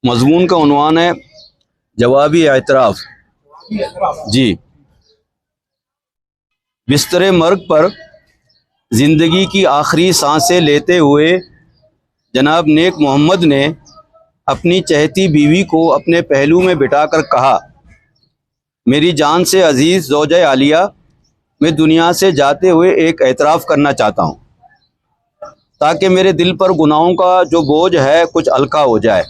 مضمون کا عنوان ہے جوابی اعتراف۔ جی، بستر مرگ پر زندگی کی آخری سانسیں لیتے ہوئے جناب نیک محمد نے اپنی چہتی بیوی کو اپنے پہلو میں بٹھا کر کہا، میری جان سے عزیز زوجہ عالیہ، میں دنیا سے جاتے ہوئے ایک اعتراف کرنا چاہتا ہوں، تاکہ میرے دل پر گناہوں کا جو بوجھ ہے، کچھ ہلکا ہو جائے۔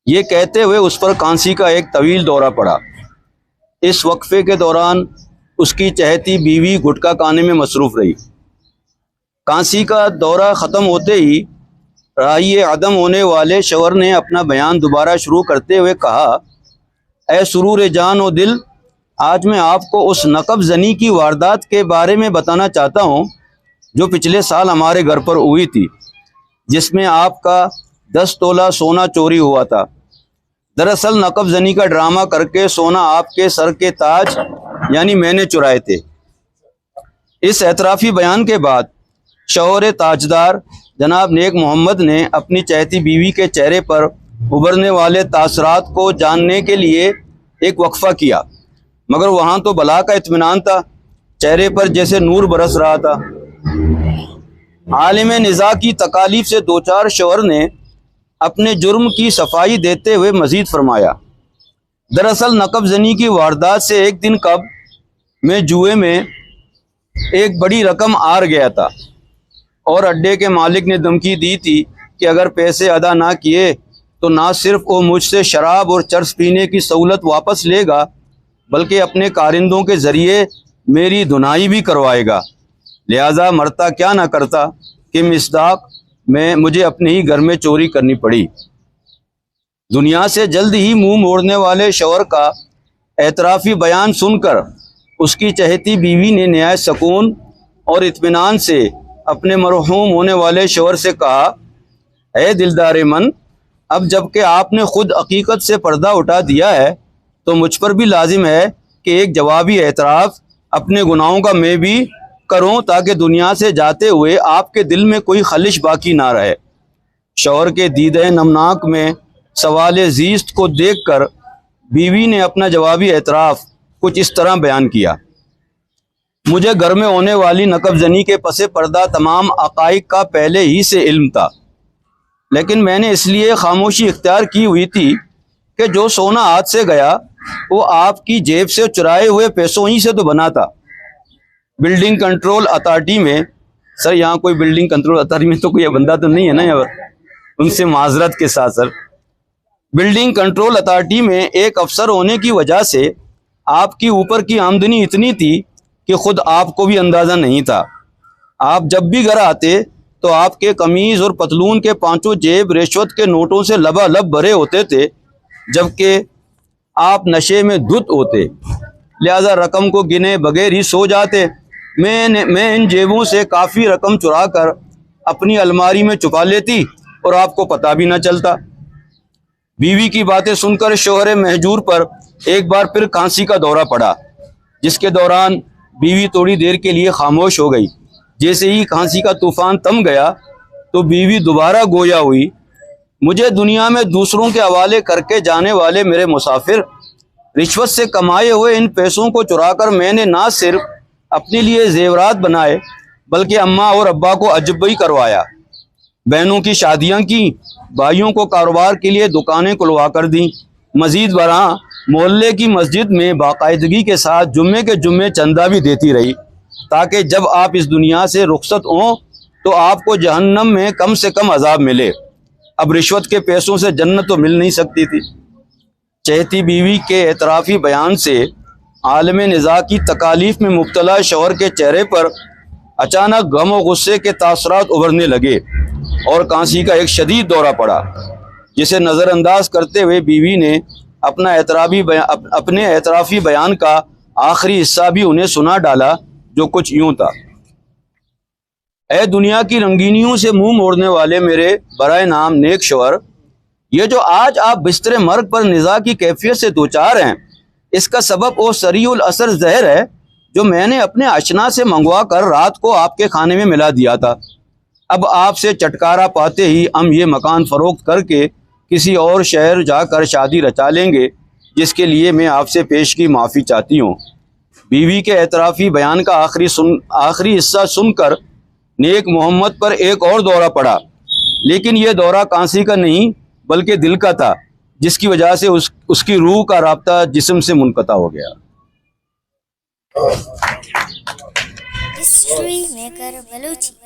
یہ کہتے ہوئے اس پر کانسی کا ایک طویل دورہ پڑا۔ اس وقفے کے دوران اس کی چہتی بیوی گٹکا کھانے میں مصروف رہی۔ کانسی کا دورہ ختم ہوتے ہی راہی عدم ہونے والے شوہر نے اپنا بیان دوبارہ شروع کرتے ہوئے کہا، اے سرور جان و دل، آج میں آپ کو اس نقب زنی کی واردات کے بارے میں بتانا چاہتا ہوں جو پچھلے سال ہمارے گھر پر ہوئی تھی، جس میں آپ کا دس تولہ سونا چوری ہوا تھا۔ دراصل نقب زنی کا ڈرامہ کر کے سونا آپ کے سر کے تاج، یعنی میں نے چرائے تھے۔ اس اعترافی بیان کے بعد شوہر تاجدار جناب نیک محمد نے اپنی چہتی بیوی کے چہرے پر ابھرنے والے تاثرات کو جاننے کے لیے ایک وقفہ کیا، مگر وہاں تو بلا کا اطمینان تھا، چہرے پر جیسے نور برس رہا تھا۔ عالم نزاع کی تکالیف سے دوچار شوہر نے اپنے جرم کی صفائی دیتے ہوئے مزید فرمایا، دراصل نقب زنی کی واردات سے ایک دن قبل میں جوئے میں ایک بڑی رقم ہار گیا تھا اور اڈے کے مالک نے دھمکی دی تھی کہ اگر پیسے ادا نہ کیے تو نہ صرف وہ مجھ سے شراب اور چرس پینے کی سہولت واپس لے گا، بلکہ اپنے کارندوں کے ذریعے میری دھنائی بھی کروائے گا۔ لہذا مرتا کیا نہ کرتا کہ مصداق میں، مجھے اپنے ہی گھر میں چوری کرنی پڑی۔ دنیا سے جلد ہی منہ موڑنے والے شوہر کا اعترافی بیان سن کر اس کی چہتی بیوی نے نہایت سکون اور اطمینان سے اپنے مرحوم ہونے والے شوہر سے کہا، اے دلدار من، اب جب کہ آپ نے خود حقیقت سے پردہ اٹھا دیا ہے تو مجھ پر بھی لازم ہے کہ ایک جوابی اعتراف اپنے گناہوں کا میں بھی کروں، تاکہ دنیا سے جاتے ہوئے آپ کے دل میں کوئی خلش باقی نہ رہے۔ شوہر کے دیدہ نمناک میں سوال زیست کو دیکھ کر بیوی نے اپنا جوابی اعتراف کچھ اس طرح بیان کیا، مجھے گھر میں ہونے والی نقب زنی کے پس پردہ تمام حقائق کا پہلے ہی سے علم تھا، لیکن میں نے اس لیے خاموشی اختیار کی ہوئی تھی کہ جو سونا ہاتھ سے گیا وہ آپ کی جیب سے چرائے ہوئے پیسوں ہی سے تو بنا تھا۔ بلڈنگ کنٹرول اتھارٹی میں، سر، یہاں کوئی بلڈنگ کنٹرول اتھارٹی میں تو کوئی بندہ تو نہیں ہے نا یہاں پر؟ ان سے معذرت کے ساتھ، سر، بلڈنگ کنٹرول اتھارٹی میں ایک افسر ہونے کی وجہ سے آپ کی اوپر کی آمدنی اتنی تھی کہ خود آپ کو بھی اندازہ نہیں تھا۔ آپ جب بھی گھر آتے تو آپ کے قمیض اور پتلون کے پانچوں جیب رشوت کے نوٹوں سے لبالب بھرے ہوتے تھے، جبکہ آپ نشے میں دھت ہوتے، لہذا رقم کو گنے بغیر ہی سو جاتے۔ میں نے، میں ان جیبوں سے کافی رقم چرا کر اپنی الماری میں چھپا لیتی اور آپ کو پتہ بھی نہ چلتا۔ بیوی کی باتیں سن کر شوہر مہجور پر ایک بار پھر کھانسی کا دورہ پڑا، جس کے دوران بیوی تھوڑی دیر کے لیے خاموش ہو گئی۔ جیسے ہی کھانسی کا طوفان تھم گیا تو بیوی دوبارہ گویا ہوئی، مجھے دنیا میں دوسروں کے حوالے کر کے جانے والے میرے مسافر، رشوت سے کمائے ہوئے ان پیسوں کو چرا کر میں نے نہ صرف اپنے لیے زیورات بنائے، بلکہ اماں اور ابا کو عجب بھی کروایا۔ بہنوں کی شادیاں کی، بھائیوں کو کاروبار کے لیے دکانیں کھلوا کر دیں۔ مزید برآں، محلے کی مسجد میں باقاعدگی کے ساتھ جمعے کے جمعے چندہ بھی دیتی رہی، تاکہ جب آپ اس دنیا سے رخصت ہوں تو آپ کو جہنم میں کم سے کم عذاب ملے۔ اب رشوت کے پیسوں سے جنت تو مل نہیں سکتی تھی۔ چہتی بیوی کے اعترافی بیان سے عالم نزاع کی تکالیف میں مبتلا شوہر کے چہرے پر اچانک غم و غصے کے تاثرات ابھرنے لگے اور کھانسی کا ایک شدید دورہ پڑا، جسے نظر انداز کرتے ہوئے بیوی نے اپنا اعترافی بیان، اپ-، اپنے اعترافی بیان کا آخری حصہ بھی انہیں سنا ڈالا، جو کچھ یوں تھا۔ اے دنیا کی رنگینیوں سے منہ موڑنے والے میرے برائے نام نیک شوہر، یہ جو آج آپ بستر مرگ پر نزاع کی کیفیت سے دوچار ہیں، اس کا سبب وہ سریع الاثر زہر ہے جو میں نے اپنے اشنا سے منگوا کر رات کو آپ کے کھانے میں ملا دیا تھا۔ اب آپ سے چھٹکارا پاتے ہی ہم یہ مکان فروخت کر کے کسی اور شہر جا کر شادی رچا لیں گے، جس کے لیے میں آپ سے پیشگی معافی چاہتی ہوں۔ بیوی کے اعترافی بیان کا آخری سن آخری حصہ سن کر نیک محمد پر ایک اور دورہ پڑا، لیکن یہ دورہ کانسی کا نہیں، بلکہ دل کا تھا، جس کی وجہ سے اس اس کی روح کا رابطہ جسم سے منقطع ہو گیا۔ ہسٹری میکر بلوچی۔